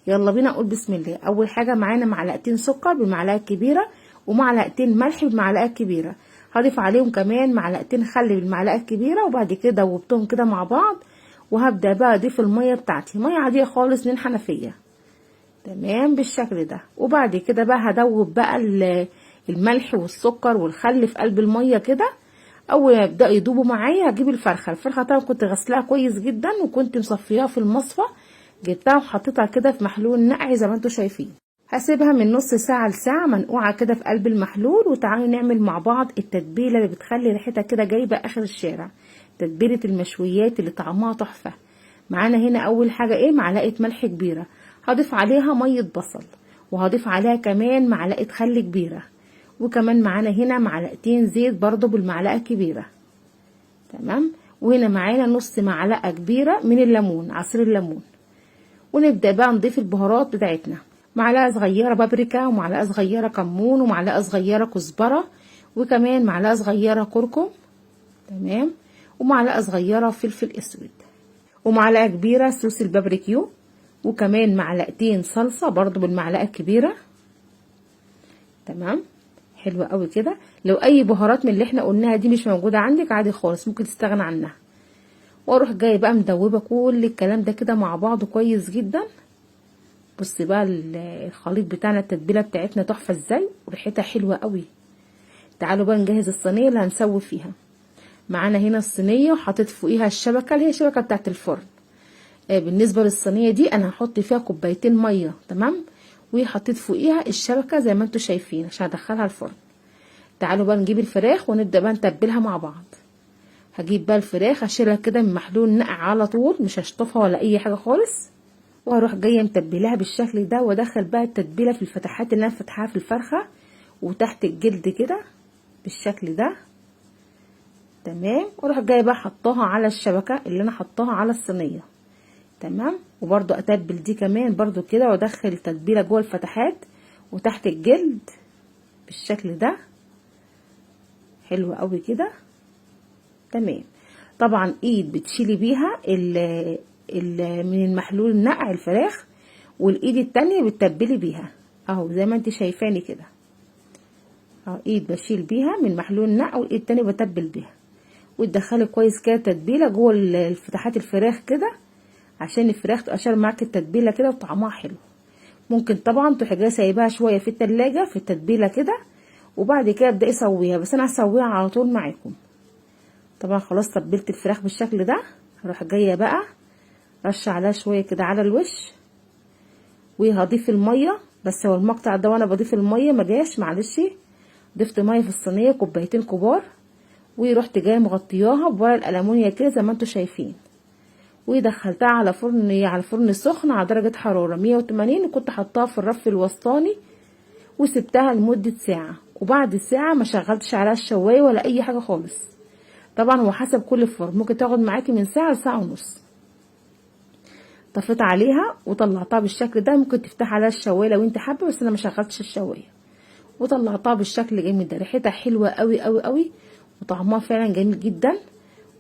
يلا بينا نقول بسم الله. اول حاجة معانا معلقتين سكر بمعلقه كبيرة، ومعلقتين ملح بمعلقه كبيرة، هضيف عليهم كمان معلقتين خل بالمعلقه الكبيرة. وبعد كده دوبتهم كده مع بعض، وهبدا بقى اضيف المية بتاعتي، مية عادية خالص من حنفية، تمام بالشكل ده. وبعد كده بقى هدوب بقى الملح والسكر والخل في قلب المية كده. اول ما يبداوا يدوبوا معايا هجيب الفرخه. الفرخه طبعا كنت غسلاها كويس جدا وكنت مصفياها في المصفى، جبتها وحطيتها كده في محلول نقع زي ما انتم شايفين. هسيبها من نص ساعة لساعة منقوعه كده في قلب المحلول. وتعالوا نعمل مع بعض التتبيله اللي بتخلي ريحتها كده جايبه اخر الشارع، تتبيله المشويات اللي طعمها تحفة. معانا هنا اول حاجة ايه؟ معلقه ملح كبيرة، هضيف عليها مية بصل، وهضيف عليها كمان معلقه خل كبيرة، وكمان معانا هنا معلقتين زيت برضو بالمعلقه الكبيرة، تمام. وهنا معانا نص معلقه كبيرة من الليمون، عصير الليمون. ونبدا بقى نضيف البهارات بتاعتنا، معلقه صغيرة بابريكا، ومعلقة صغيرة كمون، ومعلقة صغيرة كزبره، وكمان معلقه صغيرة كركم، تمام، ومعلقة صغيرة فلفل اسود، ومعلقة كبيرة صوص البابريكيو، وكمان معلقتين صلصه برضو بالمعلقه الكبيرة، تمام. حلوة قوي كده. لو اي بهارات من اللي احنا قلناها دي مش موجودة عندك عادي خالص، ممكن تستغنى عنها. واروح جاية بقى مدوبه كل الكلام ده كده مع بعض كويس جدا. بصي بقى الخليط بتاعنا، التتبيله بتاعتنا تحفة ازاي، وريحتها حلوة قوي. تعالوا بقى نجهز الصينية اللي هنسوي فيها. معانا هنا الصينية وحطيت فوقيها الشبكة اللي هي الشبكة بتاعت الفرن. بالنسبة للصينيه دي انا هحط فيها كوبايتين مية، تمام، وحطيت فوقيها الشبكة زي ما انتم شايفين عشان ادخلها الفرن. تعالوا بقى نجيب الفراخ ونبدا بقى نتبلها مع بعض. هجيب بقى الفراخ اشيلها كده من محلول نقع على طول، مش هشطفها ولا اي حاجة خالص، وهروح جاية متبلاها بالشكل ده، وادخل بقى التتبيله في الفتحات اللي انا فاتحاها في الفرخه وتحت الجلد كده بالشكل ده، تمام. واروح جاية بقى حطاها على الشبكة اللي انا حطاها على الصينية، تمام. وبرده اتبل دي كمان برده كده، وادخل التتبيله جوه الفتحات وتحت الجلد بالشكل ده، حلو قوي كده، تمام. طبعا ايد بتشيلي بيها ال ال من المحلول النقع الفراخ، والايد التانية بتتبلي بيها اهو زي ما انت شايفاني كده اهو. ايد بشيل بيها من محلول النقع، والايد التانية بتبل بيها. وتدخلي كويس كده تتبيله جوه الفتحات الفراخ كده، عشان الفراخ تبقى شاربه معاك التتبيله كده وطعمها حلو. ممكن طبعا تروحي جاية سايباها شوية في التلاجة في التتبيله كده، وبعد كده ابداي سويها، بس انا هسويها على طول معاكم. طبعا خلاص تبلت الفراخ بالشكل ده، هروح جاية بقى رش عليها شوية كده على الوش، وهضيف المية. بس هو المقطع ده وانا بضيف المية ما جاش، معلش. ضفت مية في الصينية كوبايتين كبار، ورحت جاية مغطياها بورق الالومنيا كده زي ما انتم شايفين، ودخلتها على فرن سخن على درجه حرارة 180، وكنت حطاها في الرف الوسطاني، وسبتها لمدة ساعة. وبعد الساعة ما شغلتش عليها الشوايه ولا اي حاجة خالص. طبعا هو حسب كل فرن، ممكن تاخد معاكي من ساعة لساعة ونص. طفيت عليها وطلعتها بالشكل ده. ممكن تفتح عليها الشوايه لو انت حابة، بس انا ما شغلتش الشوايه، وطلعتها بالشكل الجميل ده. ريحتها حلوة قوي قوي قوي، وطعمها فعلا جميل جدا،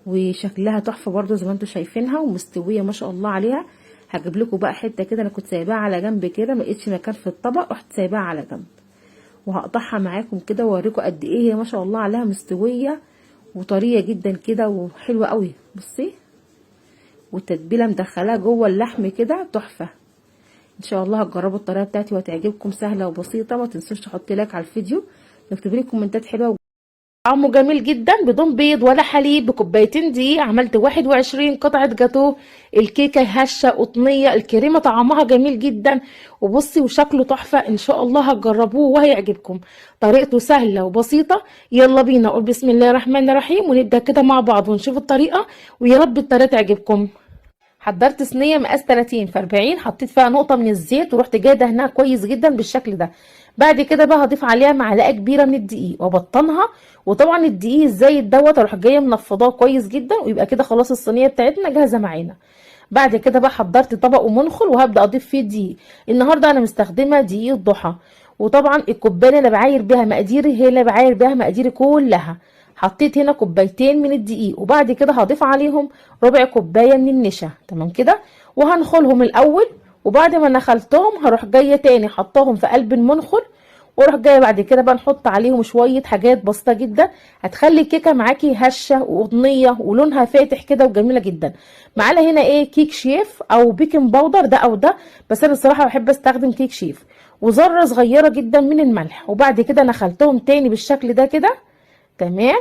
وشكلها تحفة برضو زي ما انتم شايفينها، ومستويه ما شاء الله عليها. هجيب لكم بقى حتة كده انا كنت سايباها على جنب كده، ما لقيتش مكان في الطبق، رحت سايباها على جنب، وهقطعها معاكم كده واوريكم قد ايه هي ما شاء الله عليها مستوية وطريه جدا كده وحلوه قوي. بصي، والتتبيله مدخلاها جوه اللحم كده تحفة. ان شاء الله هتجربوا الطريقة بتاعتي وهتعجبكم، سهلة وبسيطة. ما تنسوش تحطي like على الفيديو، تكتبي لي كومنتات حلوة. طعمه جميل جدا بدون بيض ولا حليب، بكوبايتين دقيق عملت 21 قطعة جاتوه. الكيكة هشة قطنية، الكريمة طعمها جميل جدا، وبصي وشكله تحفة. ان شاء الله هتجربوه وهيعجبكم. طريقته سهلة وبسيطة. يلا بينا نقول بسم الله الرحمن الرحيم، ونبدأ كده مع بعض ونشوف الطريقة، ويا رب الطريقة تعجبكم. حضرت صينية مقاس 30 في 40، حطيت فيها نقطة من الزيت، ورحت جاية دهنها كويس جدا بالشكل ده. بعد كده بقى هضيف عليها معلقه كبيرة من الدقيق وابطنها، وطبعا الدقيق الزايد دوت اروح جاية منفضاه كويس جدا، ويبقى كده خلاص الصينية بتاعتنا جاهزة معانا. بعد كده بقى حضرت طبق ومنخل، وهبدا اضيف فيه دقيق. النهارده انا مستخدمة دقيق الضحى، وطبعا الكوباية اللي بعاير بيها مقاديري هي اللي بعاير بيها مقاديري كلها. حطيت هنا كوبايتين من الدقيق، وبعد كده هضيف عليهم ربع كوباية من النشا، تمام كده. وهنخلهم الاول، وبعد ما نخلتهم هروح جاية تاني حطاهم في قلب المنخل، واروح جاية بعد كده بقى نحط عليهم شوية حاجات بسيطة جدا هتخلي الكيكه معاكي هشه وقطنيه ولونها فاتح كده وجميلة جدا. معانا هنا ايه؟ كيك شيف او baking powder، ده او ده، بس انا الصراحة بحب استخدم كيك شيف، وذره صغيرة جدا من الملح. وبعد كده نخلتهم تاني بالشكل ده كده. تمام،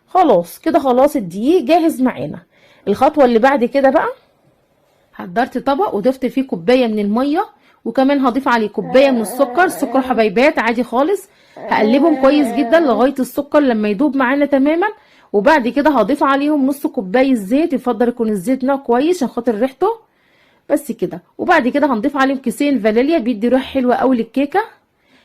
خلاص كده، خلاص الدقيق جاهز معانا. الخطوة اللي بعد كده بقى، حضرت طبق وضفت فيه كوباية من المية، وكمان هضيف عليه كوباية من السكر، سكر حبيبات عادي خالص. هقلبهم كويس جدا لغاية السكر لما يدوب معانا تماما. وبعد كده هضيف عليهم نص كوباية زيت، يفضل يكون الزيت نوع كويس عشان خاطر ريحته، بس كده. وبعد كده هنضيف عليهم كيسين فانيليا، بيدي ريحه حلوة قوي للكيكه.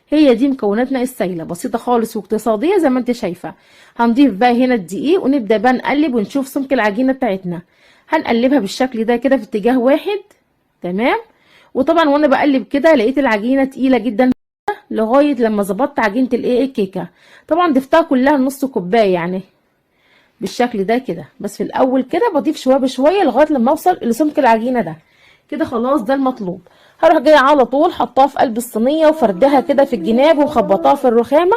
هي دي مكوناتنا السائلة، بسيطة خالص واقتصادية زي ما انت شايفه. هنضيف بقى هنا الدقيق ونبدا بقى نقلب ونشوف سمك العجينة بتاعتنا. هنقلبها بالشكل ده كده في اتجاه واحد. تمام، وطبعا وانا بقلب كده لقيت العجينة تقيلة جدا لغاية لما ظبطت عجينه الايه الكيكه. طبعا ضفتها كلها نص كوباية يعني بالشكل ده كده، بس في الاول كده بضيف شوية بشوية لغاية لما اوصل لسمك العجينة ده كده. خلاص ده المطلوب. هروح جاية على طول حطاها في قلب الصينية وفردها كده في الجناب ومخبطاها في الرخامه.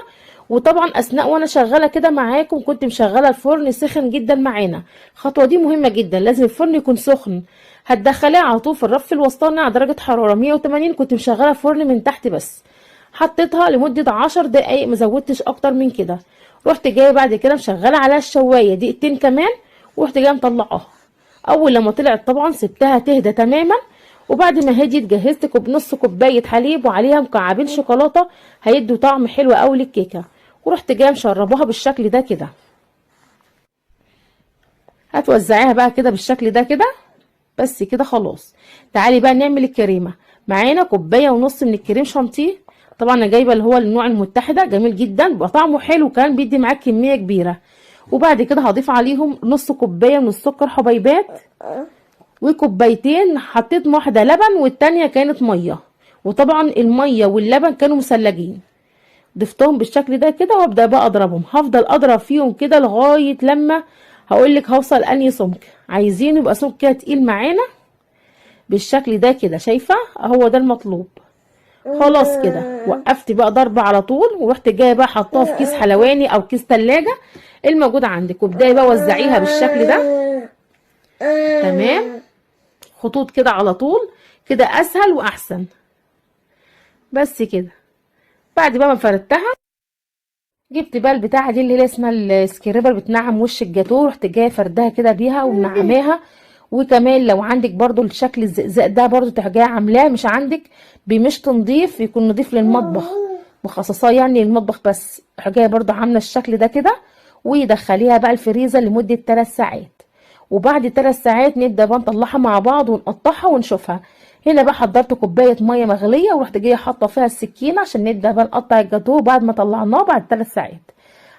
وطبعا اثناء وانا شغالة كده معاكم كنت مشغله الفرن سخن جدا معانا. الخطوة دي مهمة جدا، لازم الفرن يكون سخن. هتدخليها على طول في الرف الوسطاني على درجه حرارة 180. كنت مشغله فرن من تحت بس. حطيتها لمدة 10 دقايق، مزودتش اكتر من كده. رحت جاية بعد كده مشغله عليها الشوايه دقيقتين كمان، ورحت جاية مطلعاها. اول لما طلعت طبعا سبتها تهدى تماما. وبعد ما هديت جهزت نص كوباية حليب وعليها مكعبين شوكولاتة هيدوا طعم حلو قوي للكيكه، ورحت جاية مشرباها بالشكل ده كده. هتوزعيها بقى كده بالشكل ده كده، بس كده خلاص. تعالي بقى نعمل الكريمة. معانا كوباية ونص من الكريم شانتيه، طبعا انا جايبه اللي هو النوع المتحدة، جميل جدا بيبقى طعمه حلو وكمان بيدي معاك كمية كبيرة. وبعد كده هضيف عليهم نص كوباية من السكر حبيبات، وكوبايتين حطيت واحدة لبن والتانية كانت مية، وطبعا المية واللبن كانوا مثلجين. ضفتهم بالشكل ده كده وابدا بقى اضربهم. هفضل اضرب فيهم كده لغاية لما هقولك هوصل انهي سمك عايزينه، يبقى سمك كده تقيل معانا بالشكل ده كده. شايفه؟ اهو ده المطلوب. خلاص كده وقفت بقى ضرب على طول، ورحت جاية بقى حطاها في كيس حلواني او كيس تلاجة الموجود عندك، وابداي بقى وزعيها بالشكل ده. تمام، خطوط كده على طول كده اسهل واحسن. بس كده. بعد بقى ما فردتها جبت بقى البتاعه دي اللي هي اسمها ال scraper، بتنعم وش الجاتوه. رحت جاية فردها كده بيها ومنعماها. وكمان لو عندك برضو الشكل الزقزاق ده برضو تروح جاية عاملاه، مش عندك بمشط نضيف يكون نضيف للمطبخ، مخصصاه يعني للمطبخ بس، تروح جاية برضو عامله الشكل ده كده، ويدخليها بقى الفريزر لمدة 3 ساعات. وبعد 3 ساعات نبدا بقى نطلعها مع بعض ونقطعها ونشوفها. هنا بقى حضرت كوباية مية مغليه ورحت جاية حاطه فيها السكينة عشان نبدا بقى نقطع الجاتوه بعد ما طلعناه بعد 3 ساعات.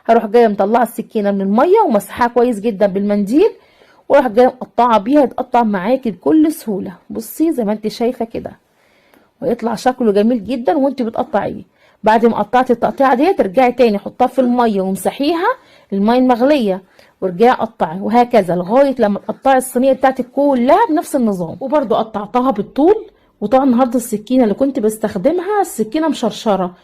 هروح جاية مطلعه السكينة من المية ومسحها كويس جدا بالمنديل، واروح جاية مقطعه بيها، يتقطع معاكي بكل سهولة. بصي زي ما انت شايفه كده، ويطلع شكله جميل جدا وانت بتقطعيه. بعد ما قطعتي التقطيعه دي ترجعي تاني حطها في المية وامسحيها المية المغليه، وارجعي قطعي، وهكذا لغاية لما تقطعي الصينية بتاعتك كلها بنفس النظام. وبرده قطعتها بالطول. وطبعا النهارده السكينة اللي كنت بستخدمها السكينة مشرشره،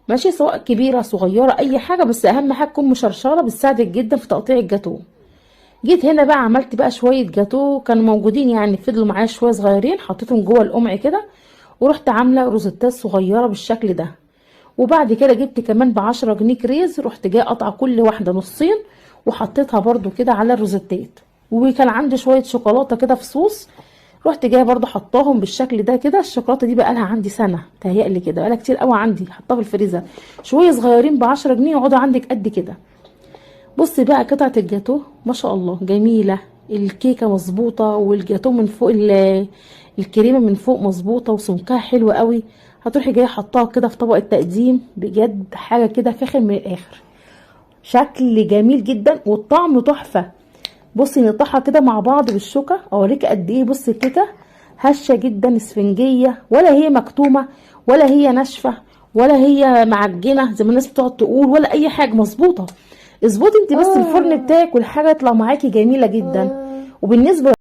ماشي، سواء كبيرة صغيرة اي حاجة، بس اهم حاجة تكون مشرشره، بتساعدك جدا في تقطيع الجاتوه. جيت هنا بقى عملت بقى شوية جاتوه كانوا موجودين، يعني فضلوا معايا شوية صغيرين، حطيتهم جوه القمع كده، ورحت عامله روزيتات صغيرة بالشكل ده. وبعد كده جبت كمان ب10 جنيه كريز، رحت جاية قطعه كل واحدة نصين وحطيتها برضو كده على الروزيتات. وكان عندي شوية شوكولاتة كده في صوص، رحت جاية برضو حطاهم بالشكل ده كده. الشوكولاتة دي بقى لها عندي سنة تهيألي كده، بقى لها كتير قوي عندي، حطاها في الفريزر. شوية صغيرين ب10 جنيه يقعدوا عندك قد كده. بصي بقى قطعه الجاتوه ما شاء الله جميلة، الكيكه مظبوطة، والجاتوه من فوق الكريمة من فوق مظبوطة وسمكها حلو قوي. هتروحي جاية حطاها كده في طبق التقديم، بجد حاجة كده فاخر من الاخر، شكل جميل جدا والطعم تحفة. بصي نقطعها كده مع بعض بالشوكة اوريك قد ايه. بصي الكيكه هشه جدا، اسفنجيه، ولا هي مكتومة ولا هي ناشفة ولا هي معجنه زي ما الناس بتقعد تقول، ولا اي حاجة، مظبوطة. اظبطي انت بس الفرن بتاعك والحاجة تطلع معاكي جميلة جدا. وبالنسبة